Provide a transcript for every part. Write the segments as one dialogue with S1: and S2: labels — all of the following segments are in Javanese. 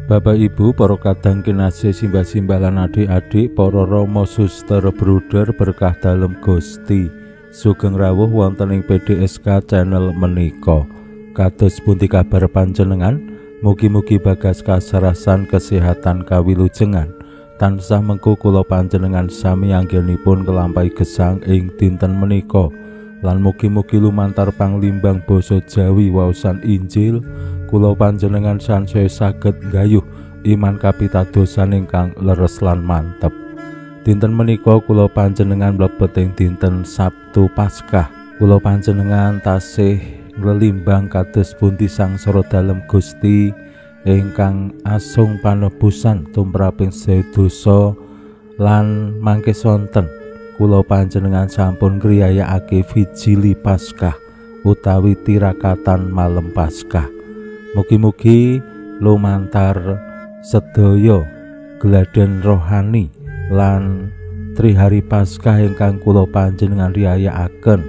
S1: Bapak Ibu, para kadang kinasih, simbah-simbah lan adik-adik, para rama, suster, bruder, berkah dalem Gusti. Sugeng rawuh wonten ing PDSK channel menika. Kados pundi kabar panjenengan? Mugi-mugi bagas kasarasan kesehatan kawilujengan. Tansah mengku kula panjenengan sami anggenipun kelampahi gesang ing dinten menika. Lan mugi-mugi lumantar panglimbang basa Jawi waosan Injil kula panjenengan sansaya saged nggayuh iman kapitadosan ingkang leres lan mantep. Dinten menika kula panjenengan mlebet ing dinten Sabtu Paskah. Kula panjenengan tasih nglelimbang kados pundi sangsara dalem Gusti ingkang asung panebusan tumraping sedasa lan mangke sonten kula panjenengan sampun ngriyayakake Vigili Paskah utawi tirakatan malam Paskah. Mugi-mugi lumantar sedaya gladhen rohani lan trihari Paskah ingkang kula panjenengan riyayakaken,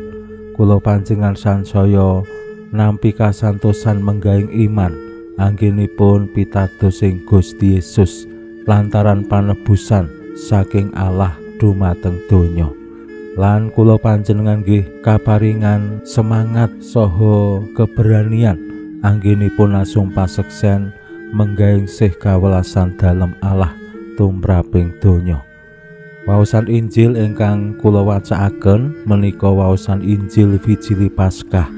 S1: kula panjenengan sansaya nampi kasantosan menggahing iman anggenipun pitados ing Gusti Yesus lantaran panebusan saking Allah dumateng donya. Lan kula panjenengan nggih kaparingan semangat saha keberanian anggenipun asung paseksen menggaing sih kawelasan dalem Allah tumraping donya. Waosan Injil ingkang kula wacakaken menika waosan Injil Vigili Paskah.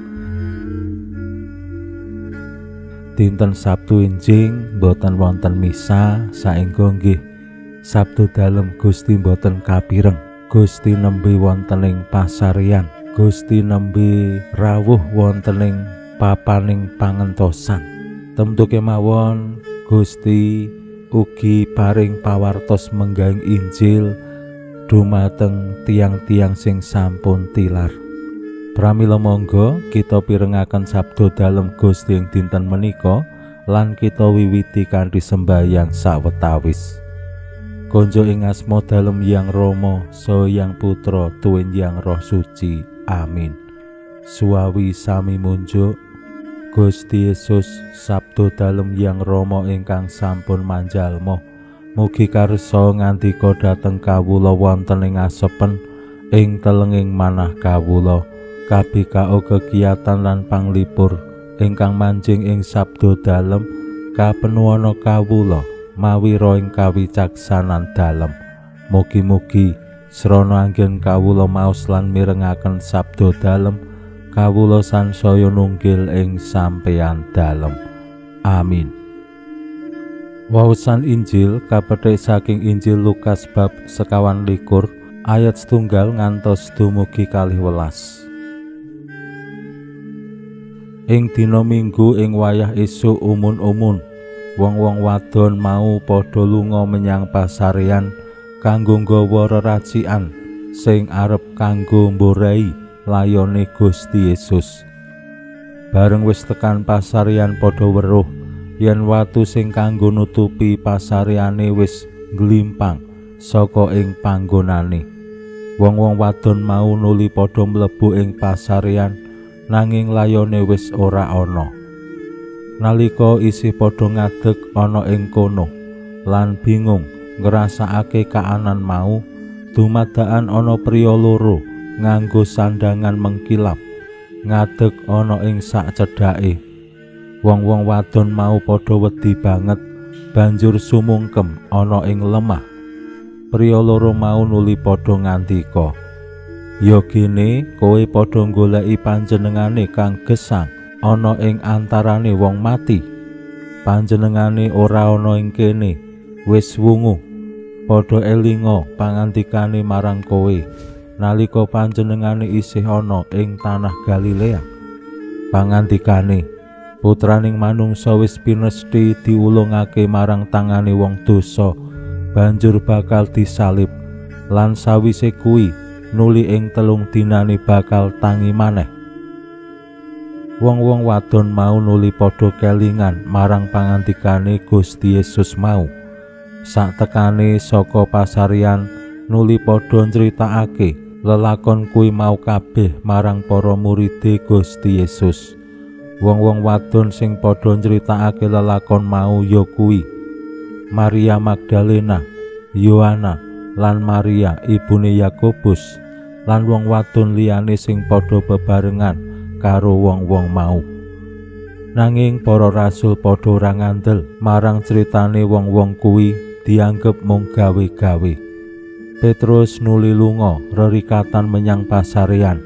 S1: Dinten Sabtu enjing boten wonten misa, saengga nggih Sabtu dalem Gusti boten kapireng. Gusti nembe wonten ing pasarean, Gusti nembe rawuh wonten ing papaning pangentosan. Temtu kemawon Gusti ugi paring pawartos menggaing Injil dumateng tiang-tiang sing sampun tilar. Pramila monggo kita pirengaken sabda dalem Gusti ing dinten menika lan kita wiwiti kanthi sembahyang sawetawis. Konjo ing asma dalem Yang Rama, saha Yang Putra, tuwin Yang Roh Suci. Amin. Suwawi sami munjuk Gusti Yesus sabda dalem Yang Rama ingkang sampun manjalma, mugi karsa ngandika dhateng kawula wonten ing asepen ing telenging manah kawula, kabikao kegiatan lan panglipur ingkang manjing ing sabda dalem kapenuwana kawula mawi roing kawicaksanan dalem. Mugi-mugi srana anggen kawula maos lan mirengaken sabda dalem, kawula sansaya nunggil ing sampeyan dalem. Amin. Waosan Injil kapethik saking Injil Lukas bab 24 ayat 1 ngantos dumugi 12. Ing dina Minggu ing wayah esuk umun-umun, wong-wong wadon mau padha lunga menyang pasarean kanggo nggawa reracikan sing arep kanggo mborehi layone Gusti Yesus. Bareng wis tekan pasarean padha weruh yen watu sing kanggo nutupi pasareane wis ngglimpang saka ing panggonane. Wong-wong wadon mau nuli padha mlebu ing pasarean nanging layone wis ora ana. Nalika isih padha ngadeg ana ing kono lan bingung ngrasakake kaanan mau, dumadakan ana priya loro nganggo sandangan mengkilap ngadeg ana ing sak cedhake. Wong-wong wadon mau padha wedi banget, banjur sumungkem ana ing lemah. Priya loro mau nuli padha ngandika, "Ya gene kowe padha goleki panjenengane kang gesang ana ing antarane wong mati. Panjenengane ora ana ing kene, wis wungu. Padha elinga pangandikane marang kowe nalika panjenengane isih ana ing tanah Galilea. Pangandikane, putraning manungsa wis pinesti diulungake marang tangane wong dosa, banjur bakal disalib, lan sawise kuwi nuli ing 3 dinane bakal tangi maneh. Wong-wong wadon mau nuli padha kelingan marang pangandikane Gusti Yesus mau. Saktekane saka pasarian nuli padha ncritakake lelakon kuwi mau kabeh marang para muride Gusti Yesus. Wong-wong wadon sing padha ncritakake lelakon mau ya kuwi Maria Magdalena, Yohana lan Maria ibune Yakobus lan wong wadon liyane sing padha bebarengan karo wong-wong mau. Nanging para rasul padha ora ngandel marang critane wong-wong kuwi dianggep mung gawe-gawe. Petrus nuli lunga rerikatan menyang pasarean,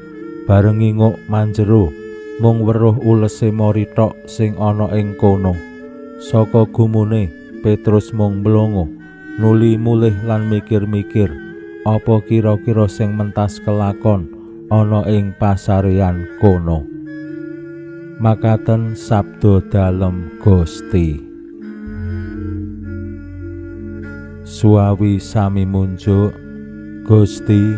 S1: bareng nginguk manjero mung weruh ulese mori tok sing ana ing kono. Saka gumune Petrus mung mlongo, nuli mulih lan mikir-mikir apa kira-kira sing mentas kelakon ana ing pasarean kono. Makaten sabda dalem Gusti. Suawi sami munjuk Gusti,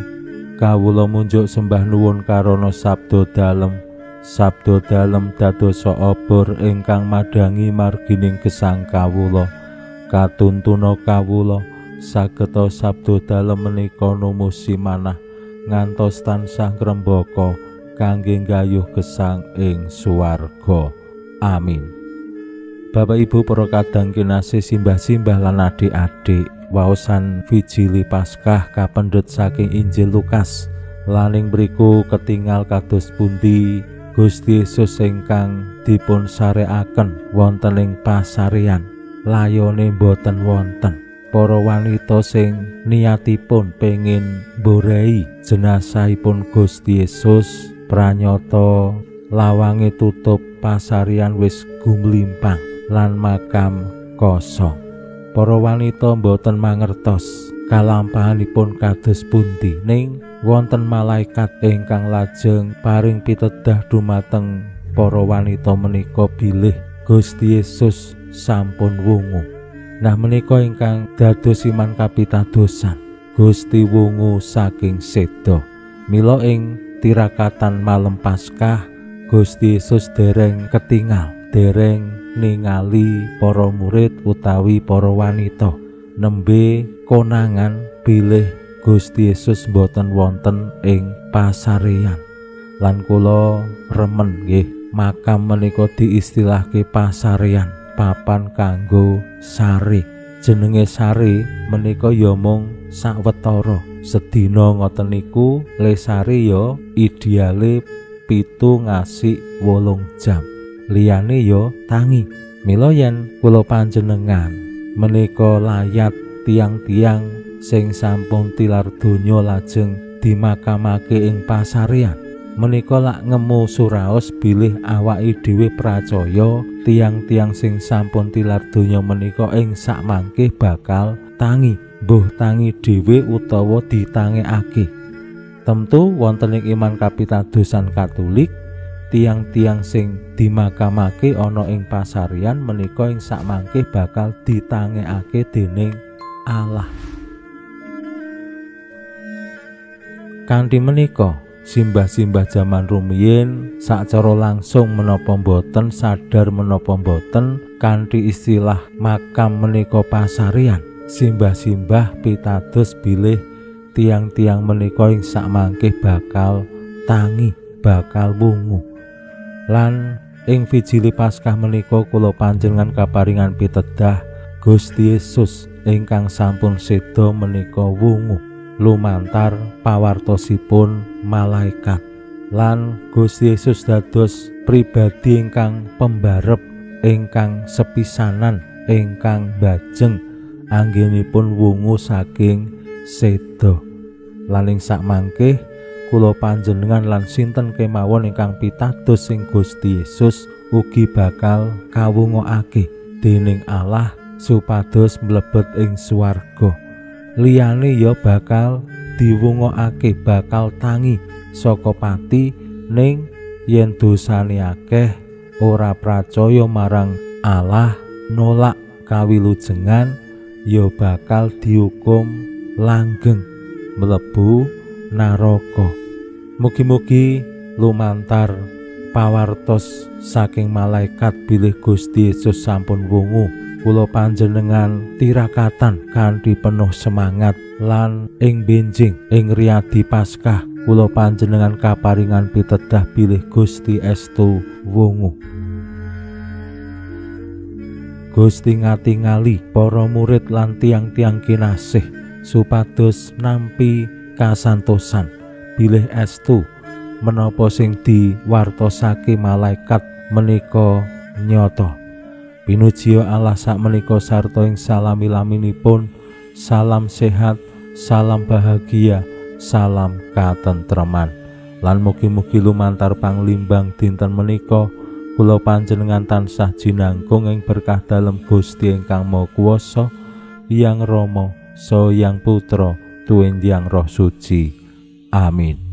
S1: kawula munjuk sembah nuwun karana sabda dalem. Sabda dalem dadosa obor ingkang madhangi margining gesang kawula. Katuntuna kawula sageta sabda dalem menika numusi manah ngantos tansah ngrembaka kangge nggayuh gesang ing swarga. Amin. Bapak Ibu para kadang kinasih, simbah-simbah lan adik-adik, waosan Vigili Paskah kapendhet saking Injil Lukas. Lan ing mriku ketingal kados pundi Gusti Yesus ingkang dipun sarekaken wonten ing pasarean, layone boten wonten. Para wanita sing niatipun pengin mborei jenazahipun Gusti Yesus pranyata lawange tutup, pasarian wis gumlimpang lan makam kosong. Para wanita mboten mangertos kalampahanipun kados pundi, ning wonten malaikat ingkang lajeng paring pitedah dumateng para wanita menika bilih Gusti Yesus sampun wungu. Nah menika ingkang dados iman kapitadosan, Gusti wungu saking seda. Mila ing tirakatan malem Paskah Gusti Yesus dereng ketingal, dereng ningali para murid utawi para wanita. Nembe konangan bilih Gusti Yesus mboten wonten ing pasarean. Lan kula remen nggih, makam menika diistilahke pasarean, papan kanggo sare. Jenenge sare menika ya mung sawetara sedina ngoten niku, le sare ya ideale 7 ngasih 8 jam, liyane ya tangi. Mila yen kula panjenengan menika layat tiang-tiang sing sampun tilar donya lajeng dimakamake ing pasarean menika lak ngemu suraos bilih awake dhewe pracaya tiang-tiang sing sampun tilar donya menika ing sakmangke bakal tangi, mbuh tangi dhewe utawa ditangekake. Tentu wonten ing iman kapitadosan Katolik, tiang-tiang sing dimakamake ana ing pasarean menika ing sakmangke bakal ditangekake dening Allah. Kanthi menika simbah-simbah jaman rumiyin sacara langsung menapa mboten, sadar menapa mboten, kanthi istilah makam menika pasarean, simbah-simbah pitados bilih tiang-tiang menika ing sakmangke bakal tangi, bakal wungu. Lan ing Vigili Paskah menika kula panjenengan kaparingan pitedah Gusti Yesus ingkang sampun seda menika wungu lumantar pawartosipun malaikat. Lan Gusti Yesus dados pribadi ingkang pembarep, ingkang sepisanan, ingkang bajeng anggenipun wungu saking seda. Lan ing sakmangke kula panjenengan lan sinten kemawon ingkang pitados ing Gusti Yesus ugi bakal kawungokake dening Allah supados mlebet ing swarga. Liyane ya bakal diwungokake, bakal tangi saka pati, ning yen dosane akeh, ora pracaya marang Allah, nolak kawilujengan, ya bakal dihukum langgeng mlebu naraka. Mugi-mugi lumantar pawartos saking malaikat bilih Gusti Yesus sampun wungu, kula panjenengan tirakatan kanthi penuh semangat lan ing benjing ing riyadi Paskah kula panjenengan kaparingan pitedah bilih Gusti estu wungu. Gusti ngatingali para murid lan tiang-tiang kinasih supados nampi kasantosan bilih estu menapa sing diwartosake malaikat menika nyata. Pinujiya Allah sakmenika sarta ing salami-laminipun. Salam sehat, salam bahagia, salam katentreman. Lan mugi-mugi lumantar panglimbang dinten menika kula panjenengan tansah jinangkung ing berkah dalem Gusti ingkang Maha Kuwasa, Hyang Rama, Saha Hyang Putra, tuwin Hyang Roh Suci. Amin.